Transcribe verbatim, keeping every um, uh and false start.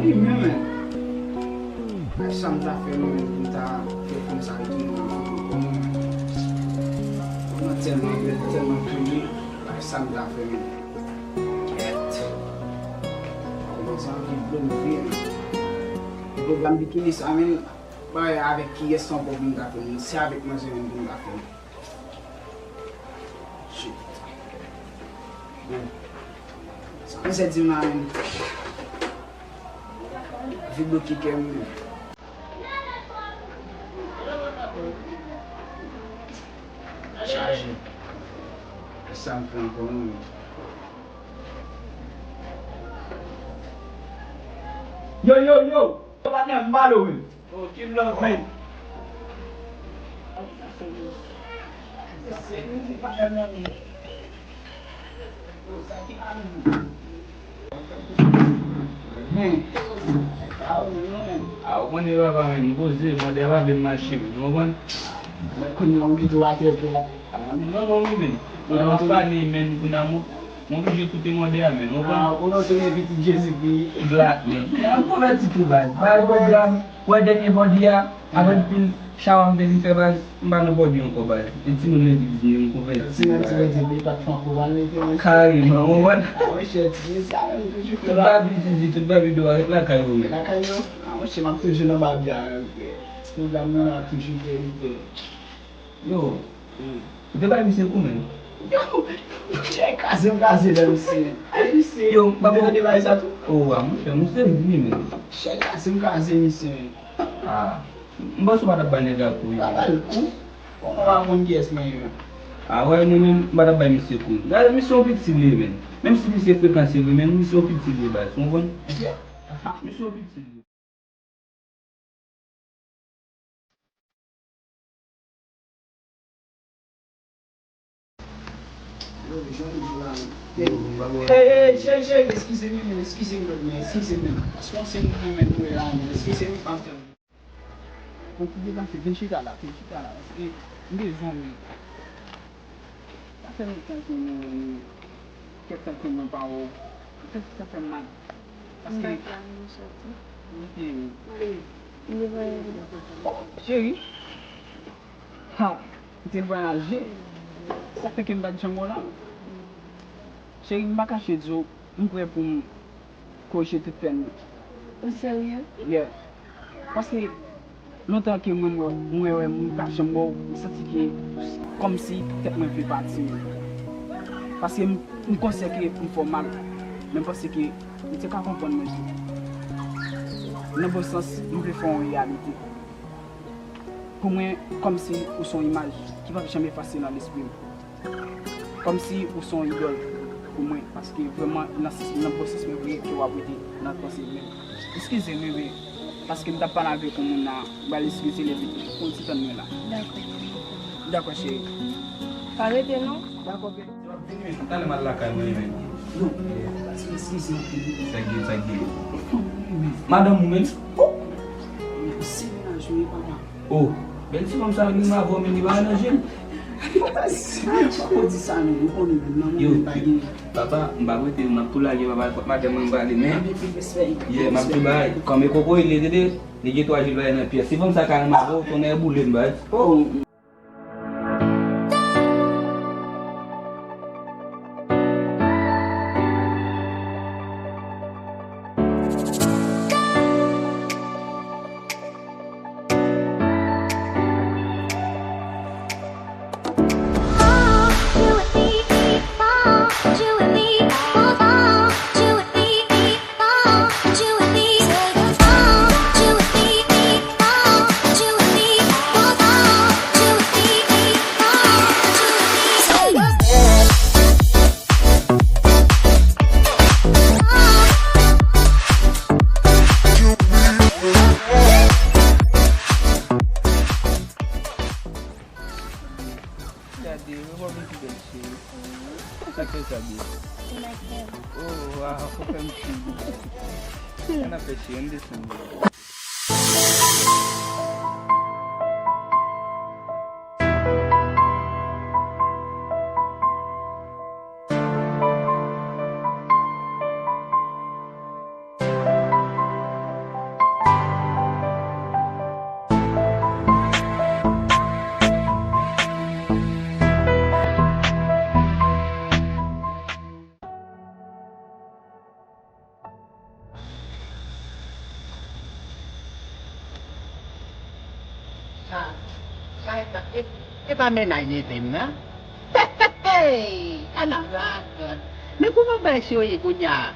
Li menm, men. Ay, sa m ta fè, mwen menm, pou m ta fè fanm sa retounen nan vi m ankò, mwen menm. Mwen tèlman bèl, tèlman plen, ay, sa m ta fè, men. Kèt. Kòmanse anvi dlo m vye, men. Pwogram bikini sa, men, bay avèk kiyès ankò pou m ta fè, men? Se avèk manzè menm pou m ta fè, men. Shit. Men. Sa mizè di m la, men. Vibloke kè m. Chaje. Sa m pran ankò, non. Yo, yo, yo! Yo, patnè, m ba love. Oh, keep love, man. Hmm. Ah, ou konnen papa, men, m poze, mande a pa vle m mache, men, ou konprann? Mwen konnen yon bit ou atè, frè. Ah, non, non, wi, men. Ou nan fane, men, pou nan mou. Mwen oblije koute mande a, men, ou konprann? Ah, ou nan tounen pitit Jezikri. Black, men. Mwen konvèti tou, baz. Bay pwogram. Wè dènye bòdi a, avèk pil chawa m te vin fè, baz, m pa nan bòdi ankò, baz. E timoun legliz m yo, m konvèti. Timoun ti bòdi, li pa t fè ankò, pa mete mwen. Kareman, ou konprann? Ah, monchè, ti mesye a menm toujou. Tout babi zizi, tout babi do a ret lakay yo, men. Lakay yo? Ah, monchè, m ap toujou nan babi a, menm, frè. Pwogram nan ap toujou fè li, frè. Yo, ou te bay misye kou, menm? Yo, chè kraze m kraze lè misye. Ay, misye. Yo, m pa bon. Ou te bay sa tou? Oh, wa, monchè, misye vini, menm. Chè kraze m kraze misye, menm. Ah, m panse w pa t ap bay nèg la kou, wi. Pa bay l kou? Kòman w pa konn kiyès mwen ye, menm? Ah, wè, mwen menm, m pa t ap bay misye kou. Gade, misye yon piti li ye, menm. Menm si misye frekan, se vre, men misye yon piti li ye, baz. Ou konprann? Misye yon piti li ye. Hey, hey, cheri, cheri, eskize m, men, eskize m, men, eskize m, men. Paske yon seri de moun menm mwen la, men, eskize m, pa fè m. Bon, ki degaje, vin chita la, vin chita la, paske m bezwen w. Sa fè lontan ke nou, kèk tan ke nou pa wè w. Sa fè, sa fè m mal. Paske... M pa plane sòti. Mete. Ale, m devan. Oh, cheri. Ha, m te vwayaje. Sa fè ke m pa t janm wè w la. Cheri, m pa kache di w, m prè pou m korije tout pèn yo. Ou serye? Yeah. Paske lontan ke mwen, mwen, mwen wè moun pa janm wè w, m santi ke kòmsi tèt mwen vle pati. Paske m, m konsyan ke m fè w mal, men m panse ke ou te ka konprann mwen tou. Nan bon sans, m vle fè w yon reyalite. Pou mwen, kòmsi ou se yon imaj ki p ap janm efase nan lespri m. Kòmsi ou se yon idòl pou mwen, paske vrèman, nan sans, nan bon sans mwen vle ke w ap rete nan panse m menm. Eskize m, bebe, paske m t ap pale avèk yon moun la, m pral eskize l epi pou w ti tann mwen la. Dakò. Dakò, cheri. Pa rete, non? Dakò, bebe. Talè m al lakay mwen, men. Non, eskize anpil. Sa k gen, sa k gen? Madanm ou menm? Oh! Se mennaj mwen, papa. Oh, bèl ti fanm sa, li ma vò, men li pa nan je l. Papa, si, papa, di sa, non, ou konnen menm, nan mwen pa gen. Papa, m pa prete, m ap tou lage, papa, kot madanm mwen, m prale, men. Anpil respè. Yeah, m ap tou bay. Kòm e koko, li tande, li gen twa je l pa nan pyès. Si fanm sa ka nan ma vò, tonnè boule m, baz. Oh. Gade, wè bò vin pi bèl cheri. Sa k fè sa byen? Oh, waw, ou fè m fil. Ann ap fè cheri, ann desann. Sa e pa, e, e pa mennaj neve m nan? Hey! Ala rat! Men kouman bagay sa yo ye kounye a?